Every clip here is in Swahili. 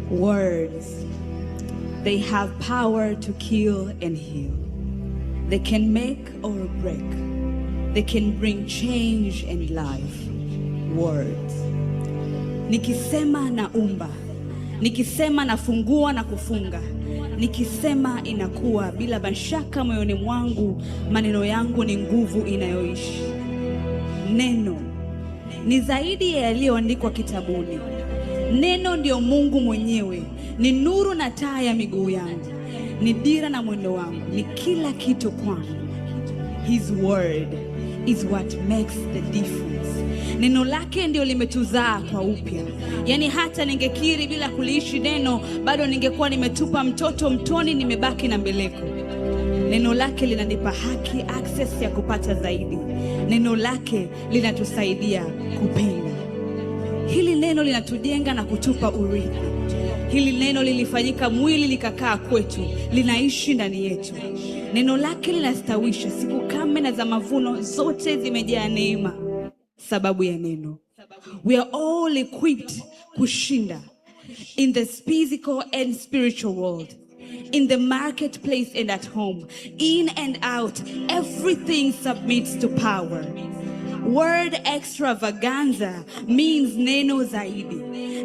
Words. They have power to kill and heal. They can make or break. They can bring change and life. Words. Nikisema naumba. Nikisema nafungua na kufunga. Nikisema inakuwa bila mashaka moyoni mwangu, maneno yangu ni nguvu inayoishi. Neno ni zaidi ya yaliyoandikwa kitabuni. Neno ndiyo Mungu mwenyewe, ni nuru na taa ya miguu yangu, ni dira na mwendo wangu, ni kila kitu kwangu. His word is what makes the difference. Neno lake ndio limetuzaa kwa upya. Yaani hata ningekiri bila kuliishi neno, bado ningekuwa nimetupa mtoto mtoni, nimebaki na mbeleko. Neno lake linanipa haki, access ya kupata zaidi. Neno lake linatusaidia kupenda. Hili neno linatujenga na kutupa urithi. Hili neno lilifanyika mwili likakaa kwetu, linaishi ndani yetu. Neno lake linastawisha siku kame na za mavuno, zote zimejaa neema sababu ya neno. We are all equipped kushinda in the physical and spiritual world, in the marketplace and at home, in and out. Everything submits to power. Word extravaganza means neno zaidi.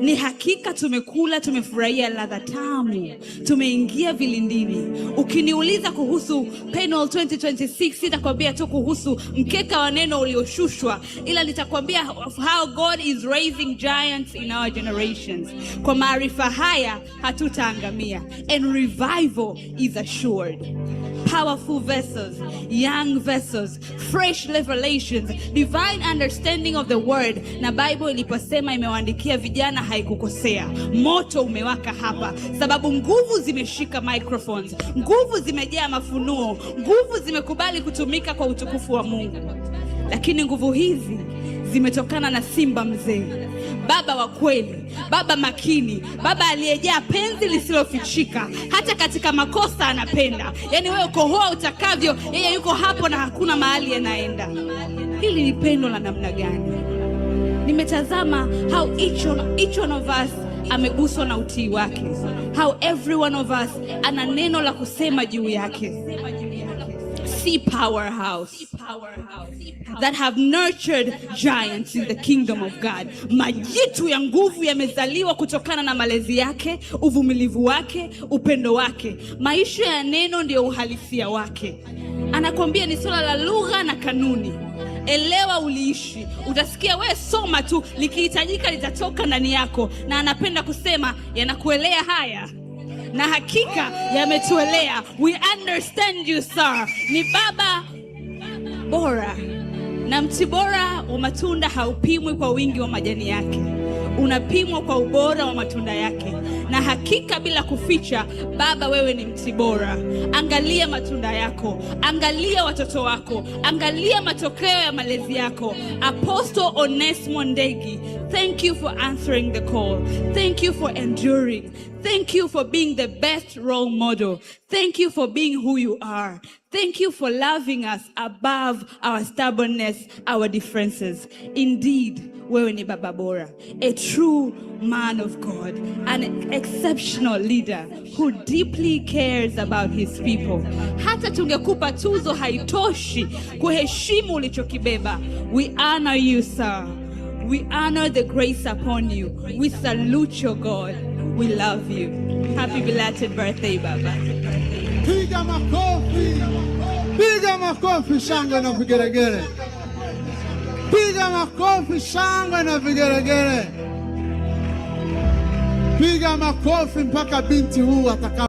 Ni hakika tumekula, tumefurahia ladha tamu, tumeingia vilindini. Ukiniuliza kuhusu Penuel 2026 sitakwambia tu kuhusu mkeka wa neno ulioshushwa, ila nitakwambia how God is raising giants in our generations. Kwa maarifa haya hatutaangamia, and revival is assured. Powerful vessels, young vessels, fresh revelations, divine understanding of the word. Na Bible iliposema imewaandikia vijana haikukosea. Moto umewaka hapa, sababu nguvu zimeshika microphones, nguvu zimejaa mafunuo, nguvu zimekubali kutumika kwa utukufu wa Mungu. Lakini nguvu hizi zimetokana na simba mzee, baba wa kweli, baba makini, baba aliyejaa penzi lisilofichika. Hata katika makosa anapenda. Yaani wewe kohoa utakavyo, yeye yuko hapo na hakuna mahali anaenda. Hili ni pendo la namna gani? Nimetazama how each one of us ameguswa na utii wake, how every one of us ana neno la kusema juu yake. See powerhouse that have nurtured giants in the kingdom of God. Majitu ya nguvu yamezaliwa kutokana na malezi yake, uvumilivu wake, upendo wake. Maisha ya neno ndiyo uhalisia wake. Anakwambia ni suala la lugha na kanuni. Elewa uliishi, utasikia we soma tu, likihitajika litatoka ndani yako, na anapenda kusema yanakuelea haya na hakika yametuelea. We understand you, sir. Ni baba bora, na mti bora wa matunda haupimwi kwa wingi wa majani yake, unapimwa kwa ubora wa matunda yake. Na hakika bila kuficha, Baba, wewe ni mti bora. Angalia matunda yako, angalia watoto wako, angalia matokeo ya malezi yako. Apostle Onesmo Ndegi, thank you for answering the call. Thank you for enduring. Thank you for being the best role model. Thank you for being who you are. Thank you for loving us above our stubbornness, our differences. Indeed, wewe ni baba bora, a true man of God, an exceptional leader who deeply cares about his people. Hata tungekupa tuzo haitoshi kuheshimu ulichokibeba. We honor you, sir. We honor the grace upon you. We salute your God. We love you. Happy belated birthday, Baba. Piga makofi, piga makofi, shangwe na vigelegele. Piga makofi, shangwe na vigelegele. Piga makofi mpaka binti huu atakapo